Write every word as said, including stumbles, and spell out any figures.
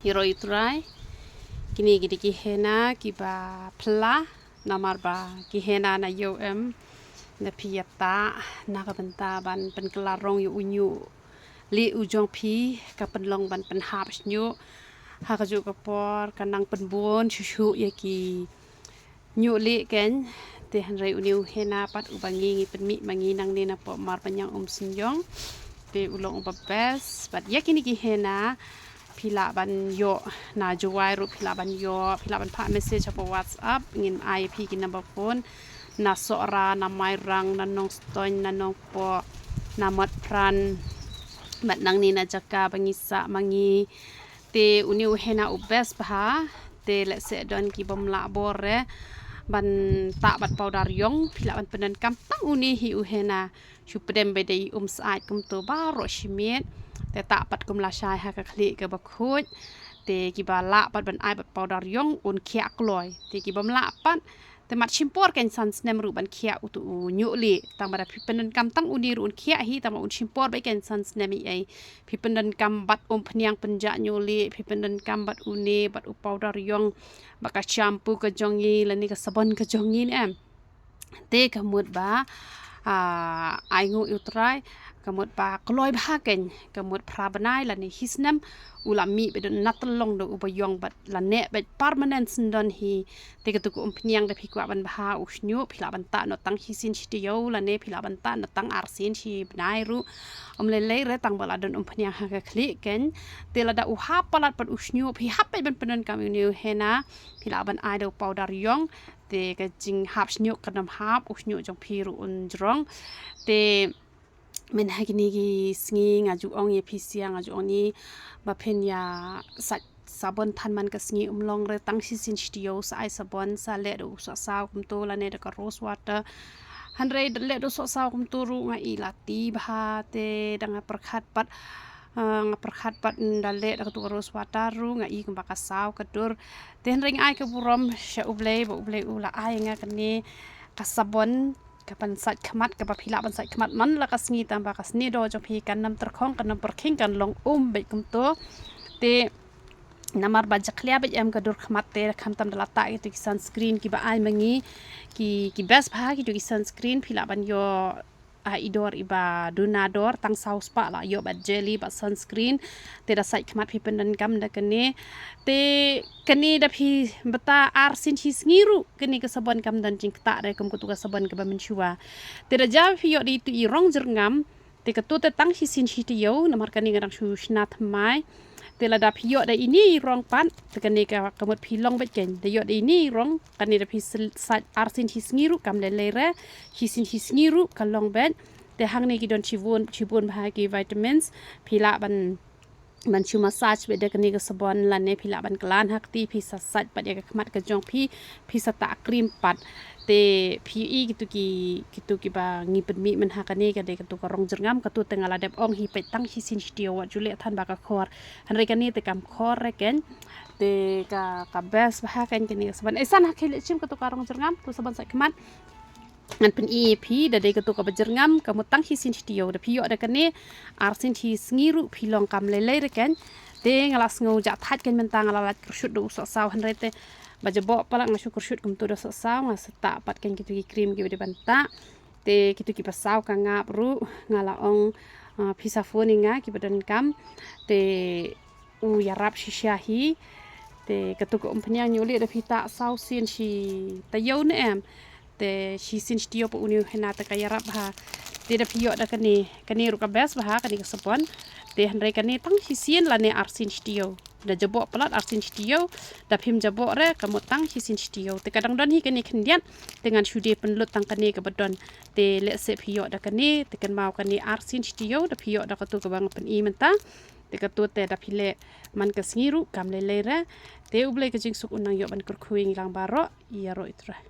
Ïaroh ïa u Trai. Kine ki dei ki hena kiba pla, namar ba ki hena na ïew em. Na phi ïa ta na ka bynta ban pynkylla rong ïa u ñiuh lieh u jong phi, ka pynlong ban pynhap shñiuh. Ha kajuh ka por ka nang pynbun shuh shuh ïa ki ñiuh lieh kein. Te hynrei une u hena pat uba ngi ngi pynmih ma ngi nangne na Pop Marpanyang Umsynjong. Te u long uba best. Bad ïa kine ki hena phi lah ban ïoh na Jowai ruh, phi lah ban ïoh, phi lah ban phah message hapoh WhatsApp, ngin ai phi ki number phone. Na Sohra, na Mairang, na Nongstoiñ, na Nongpoh, na Motphran. Bad nangne na jaka ba ngi sah ma ngi. Te une u hena u best bha. Te lehse don ki bym lah bor re ban tah bad powder ïong, phi lah ban pyndonkam tang une hi u hena. Shu pdem ba dei um syaid kumto baroh shi miet. Te tah pat kum lashai ha ka khlieh kaba khuid. Te kiba lah pat ban ai bad powder ïong un khiah kloi. Te ki bym lah pat, te mat shim por kein san snem ruh ban khiah uto u ñiuh lieh. Tang ba da phi pyndonkam tang une ruh un khiah hi, tang ba un shim por beit kein san snem ei ei. Phi pyndonkam bad umphniang pynjah ñiuh lieh, phi pyndonkam bad une, bad u powder ïong, bad ka shampoo ka jong ngi lane ka sabon ka jong ngi ne em. Te ka mut ba, ah, ai nguh ïa u Trai, ka mut ba kloi bha kein, ka mut phra bnai lane hi snem u la mih beit don na tyllong da uba ïong bad la neh beit permanent shen don hi. Te katu ka umphniang da phi kwah ban bha u shñiuh, phi lah ban tah noh tang shisien shi taïew lane phi lah ban tah noh tang arsien shi bnai ruh. Ym lei lei re tang ba la don umphniang ha ka khlieh kein. Te lada u hap palat pat u shñiuh, phi hap beit ban pyndonkam une u hena, phi lah ban ai da u powder ïong. Te ka jinghap shñiuh kan ym hap, u shñiuh jong phi ruh un jrong. Te mynha kine ki sngi nga ju ong ïa phi sha, nga ju ong ne ba phin ïa sait sabon than man ka sngi, ym long re tang shisien shi taïew sa ai sabon, sa leh da u sohsaw kumto lane da ka rose water. Hynrei da leh da u sohsaw kumto ruh nga i la ti bha, te da nga pyrkhat pat, ah, nga pyrkhat pat, mm, da leh da katu ka rose water ruh nga i kumba ka saw ka dur. Te hynrei nga ai ka burom sha U Blei ba U Blei u la ai nga kane ka sabon, ka ban sait khmat, kaba phi lah ban sait khmat man la ka sngi, tang ba ka snieh doh jong phi kan ym tyrkhong, kan ym pyrkhing, kan long um beit kumto. Te namar ba jakhlia beit em ka dur khmat, te khamtam da la tah kitu ki sunscreen kiba ai ma ngi, ki, ki best bha kitu ki sunscreen. Phi lah ban ïoh, ah, i dor iba duna dor, tang saw spah lah ïoh bad jelly bad sunscreen. Te da sait khmat phi pyndonkam da kane. Te kane da phi bta arsien shi sngi ruh kane ka sabon kam don jingktah re kum katu ka sabon kaba mynshuwa. Te da jia phi ïoh da itu i rong jyrngam, te katu te tang shisien shi taïew, namar kane nga dang shu shna thymmai. Te lada phi ïoh da ine i rong pat, te kane ka, ka mut phi long beit kein. Da ïoh da ine i rong, kane da phi sait arsien shi sngi ruh kam lei lei re, shisien shi sngi ruh ka long beit. Te hangne ki don shibun, shibun bha ki vitamins, phi lah ban, ban shu massage beit da kane ka sabon lane phi lah ban klan ha kti, phi sa sait pat ïa ka khmat ka jong phi, phi sa tah cream pat. Te phi i kitu ki, kitu kiba ngi pynmih mynha kane ka dei katu ka rong jyrngam, katu te nga la dep ong hi peit tang shisien shi taïew wat ju leh than ba ka khor. Hynrei kane te kam khor re kein. Te ka, ka best bha kein kane ka sabon. Ei san ha khie leh shim katu ka rong jyrngam, tu sabon sait khmat. Ngan pyni ïa phi da dei katu kaba jyrngam, ka mut tang shisien shi taïew, da phi ïoh da kane arsien shi sngi ruh phi long kam lei lei re kein. Te nga la sngew jah thait kein mynta, nga la lait kyrshut da u sohsaw, hynrei te ba jaboh palat nga shu kyrshut kumtu da sohsaw, nga sa tah pat kein kitu ki cream kiba dei ban tah. Te kitu kiba saw ka ngap ruh, nga la ong, ah, phi sa phone ïa nga kiba donkam. Te u ïarap shisha hi. Te katu ka umphniang ñiuh lieh da phi tah saw sien shi taïew ne em. Te shisien shi taïew pat une u hena te ka ïarap bha. Te da phi ïoh da kane, kane ruh ka best bha kane ka sabon. Te hynrei kane tang shisien lane arsien shi taïew. Da jaboh palat arsien shi taïew, da phim jaboh re ka mut tang shisien shi taïew. Te ka dang don hi kane khyndiat, te ngan shu dei pynlut tang kane kaba don. Te lehse phi ïoh da kane, te kynmaw kane arsien shi taïew, da phi ïoh da katu kaba nga pyni mynta. Te katu te da phi leh man ka sngi ruh kam lei lei re. Te U Blei ka jingsuk un nang ïoh ban kyrkhu ïa ngi lang baroh, ïaroh ïa u Trai.